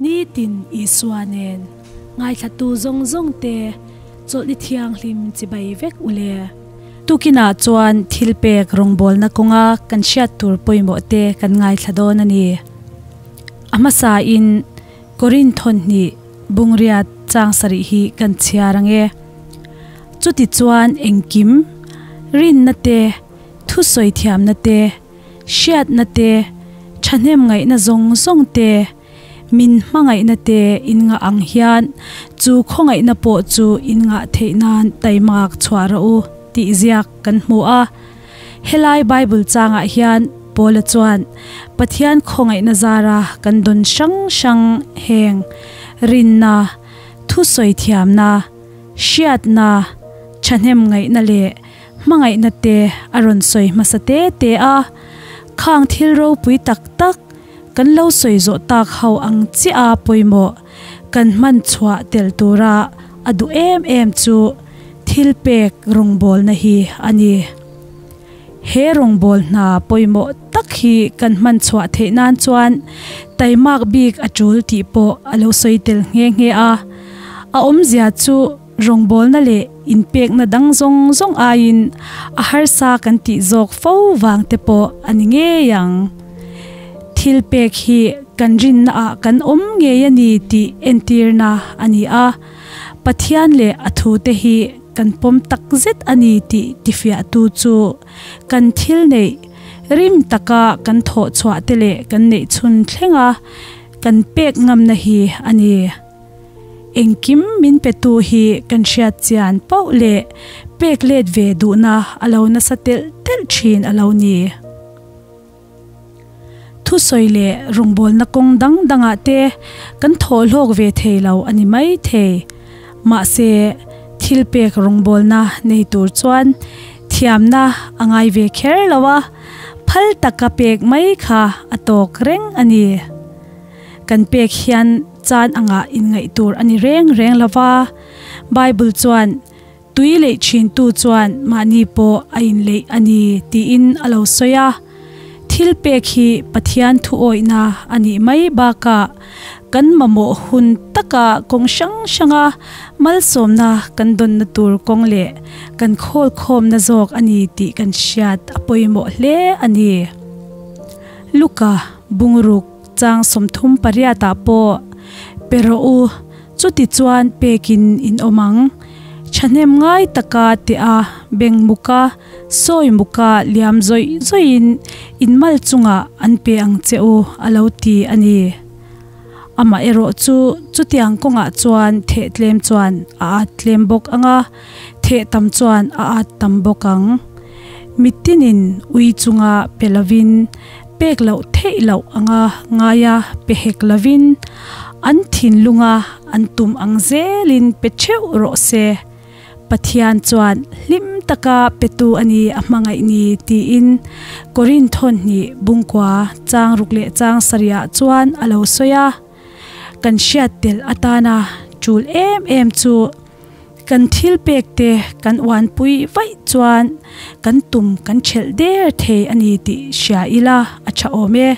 Nitin Isua nen ngaithlatu zawng zawng te Chawlhni Thianghlim chibai vek u le. Tukinah chuan thilpek rawngbawlna kawnga kan hriat tur pawimawh te kan ngaithla dawn a ni. A hmasain Korinth thawnhnih bungriat chang sarih hi kan chhiar ang e. Chutichuan engkim, rinna te, thusawi thiamna te, hriatna te, thahnem ngaihna zawng zawng te, min hmangaihna te in ngah ang hian chu khawngaihna pawh chu in ngah theih nan taimak chhuah rawh u tih ziak kan hmu a. Helai Bible changah hian Paula chuan Pathian khawngaihna zara kan dawn hrang hrang heng rinna, thusawi thiamna, hriatna, thahnem ngaihna leh hmangaihna te a rawn sawi hmasa te te a. Khang thil ropui tak tak Kan lo sawi zawh tak ho ang chiah a pawimawh kan hman chhuah tel tura a duh em em chu thil pek rawngbawlna hi a ni. He rawngbâwl hna pawimawh tak hi kan hman chhuah theih nan chuan taimak bik a ṭul tih pawh a lo sawi tel nghe nghe a. A awmzia chu rawngbawlna leh inpekna dang zawng zawng aiin a harsa kan tih zawk fo vang te pawh a ni ngei ang. Thil pek hi kan rinnaah kan awm ngei a ni tih entirna a ni a, Pathian leh a thute hi kan pawm tak zet a ni tih tifiahtu chu kan thil neih rim taka kan thawh chhuah te leh kan neih chhun thlenga kan pek ngamna hi a ni. Engkim min petu hi kan hriat chian poh leh pek let ve duhna a lo nasa telh telh thin a lo ni. Thusawi leh rawngbawlna kawng dang dangah te kan thawh hlawk ve thei lo a ni mai thei. Mahse, thil pek rawngbawlna nei tur chuan thiamna a ngai ve kher lo a, phal taka pek mai kha a tawk reng a ni. Kan pek hian chan angah inngaih tur a ni reng reng lo va, Bible chuan, Tui leih thintu chuan mahni pawh a inleih a ni tiin a lo sawi a. Thil pek hi Pathian thuawihna a nih mai bakah kan mamawh hun taka kawng hrang hranga malsawmna kan dawnna tur kawng leh kan khawlkhawmna zawk a ni tih kan hriat a pawimawh hle a ni. Luka bungruk chang 38 ah pawh pe rawh u. Chuti chuan pekin in awm ang. Thahnem ngai taka teh a, beng muka, sawi muka liam zawih zawihin in mal chungah an pe ang che u a lo ti a ni. Amaherawh chu chutiang kawngah chuan theh tlem chuan a at tlem bawk ang a, theh tam chuan a at tam bawk ang. Mitinin ui chunga pe lovin Pek loh theih loh anga ngaia pe hek lovin an thinlunga an tum ang zelin pe theuh rawh se. Pathian chuan hlim taka petu a ni a hmangaih ni tiin Korinth thawnhnih bungkua chang ruk leh chang sarihah chuan a lo sawi a. Kan hriat tel atana tul em em chu Kan thil pek te kan uanpui vaih chuan kan tum kan thelh der thei a ni tih hria ila a tha awm e.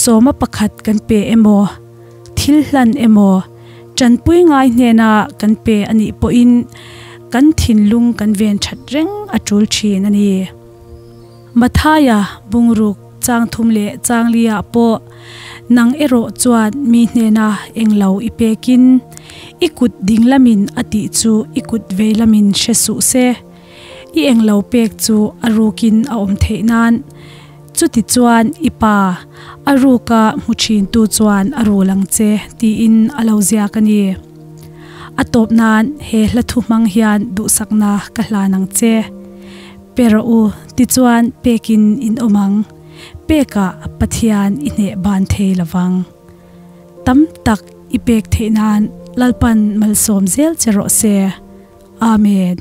Sawma pakhat kan pe emaw, thil hlan emaw, tanpui ngai hnena kan pe a nih pawhin kan thinlung kan ven that reng a tul thin a ni. Mathaia bungruk chang thum leh chang liah pawh nang erawh chuan mi hnena englo i pekin i kut ding lamin a tih chu i kut vei lamin hre suh se. I englo pek chu a rukin a awm theih nan. Chuti chuan i pa, a ruka hmu thintu chuan a rul ang che tiin a lo ziak a ni. A tawp nan he hla thu hmang hian duhsakna ka hlan ang che. Pe rawh u, tichuan pekin in awm ang. Pekah Pathian i hneh ban thei lo vang. Tam tak i pek theih nan Lalpan malsawm zel che rawh se. Amen.